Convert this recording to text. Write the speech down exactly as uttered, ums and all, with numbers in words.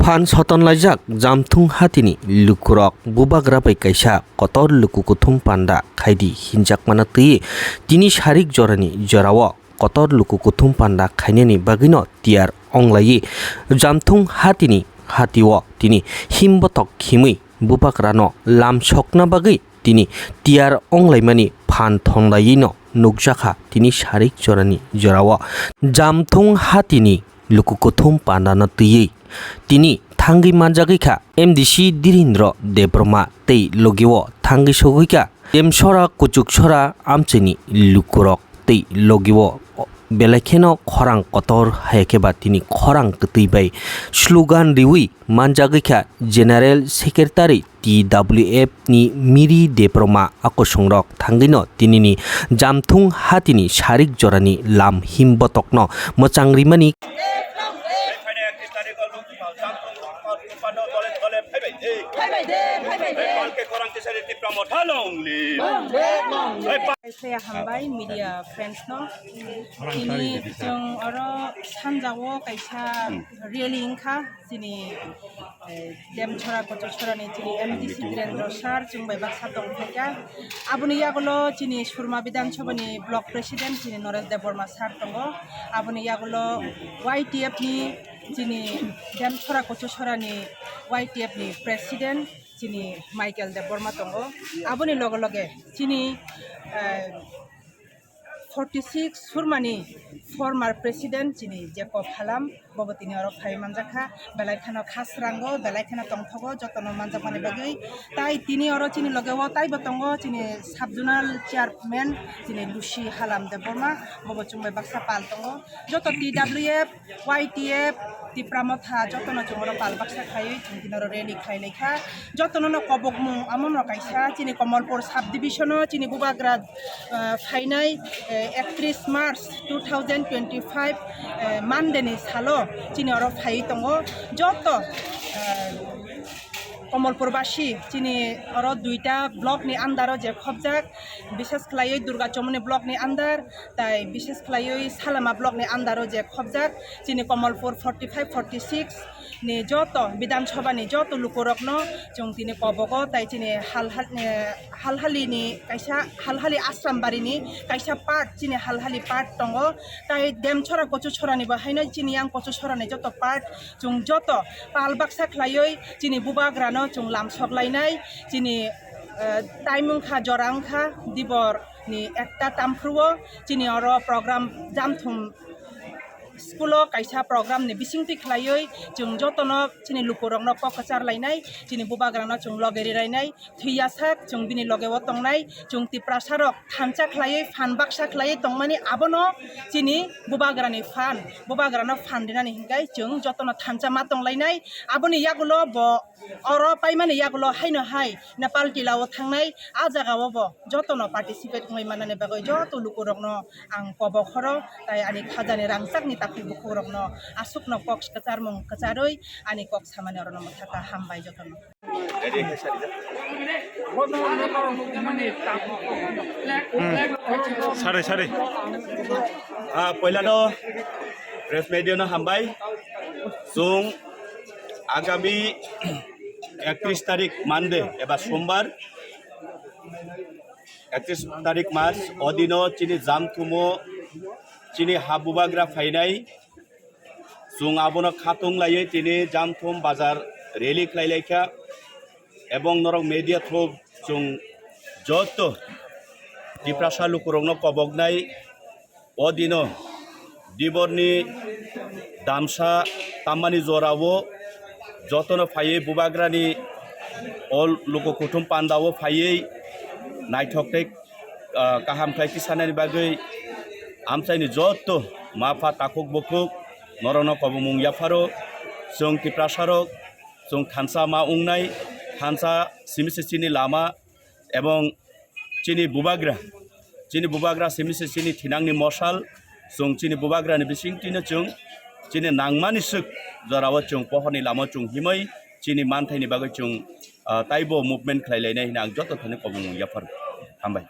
Phan sotonlaijak Jamthung hatini lukurok bubagra bai kaisa kotor luku kuthum panda khaidi hinjakmano twiwi tini sarik jorani jorao kotor luku kuthum panda khainani bagwino tiyar onglaiwi Jamthung hatini hatio tini himbotok khimwi bubagrano lam sokna bagwi tini tiyar onglaimani phan thonglaiwino nukjakha tini sarik jorani jorao Jamthung hatini luku kuthum pandano twiwi. Tini thangwi manjagwi kha M D C Dirindra Debbarma tei logio thangwi sogwi kha Demsora Kuchuksora amchaini lukurok tei logio belai kheno khorang kotor hai khe ba tini khorang kwtwi bai slogan riwi manjagwi kha General Secretary T W F ni Miri Debbarma a kosongrok thangwino tinini Jamthung hatini sarik jorani lam him botokno mwchang rimani Phaibai de, phaibai de. Kaisa hambai media friends no. Tini chwng oro sanjao kaisa rally wngkha. Chini, eh, Demchora Kochosora ni chini M D C Birendra sir chwng bai baksa tong phaikha. Aboni yagulo chini Surma Bidhan Sabha ni block president chini Noresh Debbarma sir tongo. Aboni yagulo Y T F ni chini Demchora Kochosora ni Y T F ni president chini Michael Debbarma tongo. Aboni loge loge chini, eh, forty six Surmani former president chini Jacob Halam, bobo tini oro phai manjakha, belai kheno khasrango, belai kheno tongthogo, jotono manjakmani bagwi. Tai tini oro chini logeo taibo tongo chini sub zonal chairman chini Lucy Halam Debbarma, bobo chwng bai baksa pal tongo. Joto T W F, Y T F, Tipra Motha, jotono chwng oro pal baksa khaiwi chwng tini oro rally khlai laikha. Jotono no kobokmung amo no kaisa chini Kamalpur sub division o chini bubagra, ah, phainai, eh, ektris March two thousand twenty-five, eh, Monday ni salo chini oro phaiwi tongo. Joto, eh, Kamalpur basi chini oro duita block ni under o je khobjak, bishes khlaiwi Durga Chomoni block ni under, tai bishes khlaiwi Salama block ni under o je khobjak chini Kamalpur forty five, forty six ni joto Bidhan Sabha ni joto lukurokno chwng tini kobogo, tai chini hal hal, eh, Halhali ni kaisa, Halhali Ashram Bari ni kaisa part, chini Halhali part tongo, tai Demchora Kochusora ni bo haino chini yang Kochusora ni joto part chwng joto pal baksa khlaiwi chini bubagra no chwng lamsok lainai, chini, eh, time wngkha, jora wngkha dibor ni ekta tamphru o chini oro program Jamthum school o kaisa program ni bisingtwi khlaiwi chwng jotono chini lukurokno kok kwchar lainai, chini bubagrano chwng loge rirainai, thwiyasak chwng bini logeo tongnai, chwng Tiprasarok thansa khlaiwi phan baksa khlaiwi tongmani abono chini bubagrani phan, bubagrano phan rinani hinkhai chwng jotono thansa ma tonglainai, aboni yagulo bo Oro paimani yagulo haino hai Nepal tilao thangnai, a jagao bo jotono participate wngwi mannani bagwi joto lukurokno ang kobok horo, tai ani khajani rangchakni takhuk bukhukrokno aswkno kok kwcharmung kwcharwi ani kok samani orono mwthaka. Hambai jotono. Sari, sari. Ah, poilano press media no hambai. Chwng agami ektris tarik Monday eba Sombar, ektris tarik March, o dino chini Jamthumo chini ha bubagra phainai. Chwng abono khatung laiwi tini Jamthum bazar rally khlai laikha, ebong norok media through chwng joto Tiprasa lukurokno koboknai. O dino diborni damsa tammani jorao jotono phaiwi bubagrani o luku kuthum pandao phaiwi naithok tei, ah, kaham khlai tisanani bagwi amchaini joto mapha takhuk bukhuk norokno kobomung yapharo. Chwng Tiprasarok chwng thansa ma wngnai, thansa simi se chini lama ebong chini bubagra, chini bubagra simi se chini thinangni mosal, chwng chini bubagrani bisingtwino chwng chini nangmani swk jorao chwng pohorni lama chwng himwi chini manthaini bagwi chwng, ah, taibo movement khlai lainai hwnwi ang joto thani kobomung yapharo. Hambai.